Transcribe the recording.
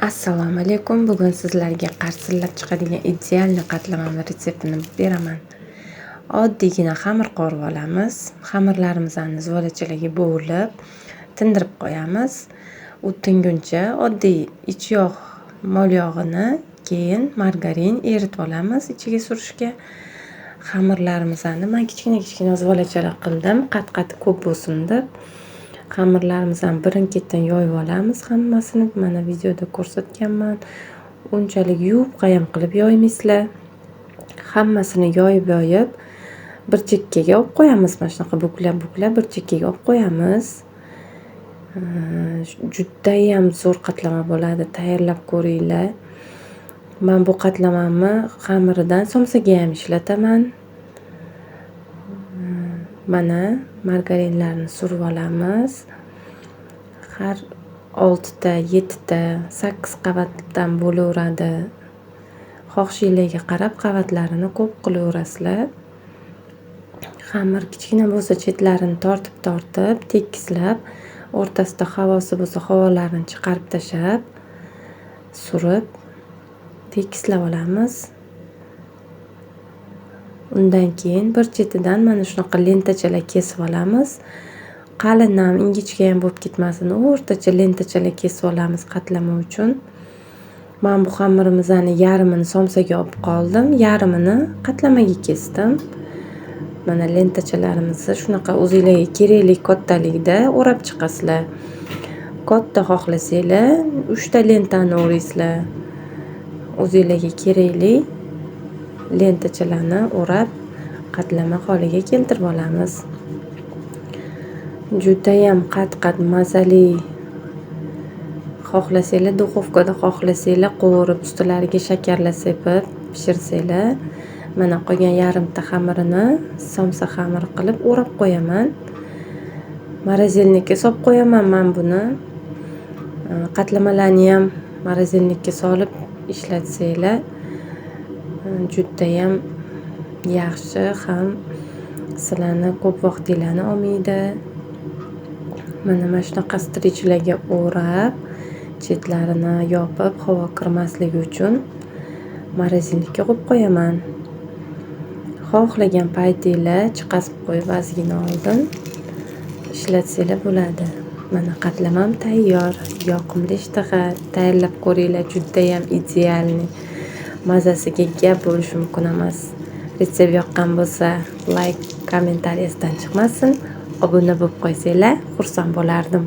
Assalomu alaykum. Bugun sizlarga qarsillab chiqadigan идеальный qatlamani retseptini beraman. Oddiygina xamir qovurib olamiz. Xamirlarimizni zuvalachalarga bo'lib, tindirib qo'yamiz. U tinguncha oddiy ich yog', mol yog'ini, keyin margarin eritib olamiz ichiga surishga. Xamirlarimizni man kichkina-kichkina zuvalachalar qildim, qat-qat ko'p bo'lsin deb. Xamirlarimizni birin-ketin yoyib olamiz hammasini. Mana videoda ko'rsatganman. Unchalik yupqa ham qilib yoymaysizlar. Hammasini yoyib-yoyib bir chekkaga olib qo'yamiz. Mana shunaqa buklab-buklab bir chekkaga olib qo'yamiz. Judayam zo'r qatlama bo'ladi. Tayyorlab ko'ringlar. Man bu qatlamamni xamiridan somsaga ham ishlataman. Mana margarinlarni surib olamiz. Har 6 ta, 7 ta, 8 qavatdan bo'laveradi. Xohishinglarga qarab qavatlarini ko'p qilaverasizlar. Xamir kichkina bo'lsa, chetlarini tortib-tortib, tekislab, o'rtasida havosi bo'lsa, havolarini chiqarib tashlab, surib, tekislab olamiz. Undan keyin bir chetidan mana shunaqa lentachalar kesib olamiz. Qalin ham, ingichka ham bo'lib ketmasin, o'rtacha lentachalar kesib olamiz qatlama uchun. Man bu xamirimizni yarmini somsaga olib qoldim, yarmini qatlamaga kesdim. Mana lentachalarimizni shunaqa o'zinglarga kerakli kattalikda o'rab chiqasizlar. Katta xohlasanglar, 3 ta lentani o'raysizlar. O'zinglarga kerakli lentachalarni o'rab, qatlama holiga keltirib olamiz. Judayam qat-qat mazali. Xohlasanglar duxovkada, xohlasanglar qovurib, ustilariga shakarlar sepib pishirsanglar. Mana qolgan yarimta xamirini somsa xamiri qilib o'rab qo'yaman. Морозильник ka solib qo'yaman man buni. Qatlamalarni ham морозильник ka solib ishlatsanglar, judayam yaxshi ham sizlarni ko'p vaqtinglarni olmaydi. Mana shunaqa стрейч larga o'rab, chetlarini yopib, havo kirmasligi uchun морозильник ka qo'yib qo'yaman. Xohlagan paytinglar chiqazib qo'yib ozgina oldin ishlatsanglar bo'ladi. Mana qatlamam tayyor. Yoqimli ishtaha. Tayyorlab ko'ringlar, judayam идеальный. Mazasiga gap bo'lishi mumkin emas. Retsept yoqqan bo'lsa, layk, kommentariy esdan chiqmasin. Obuna bo'lib qo'ysanglar, xursand bo'lardim.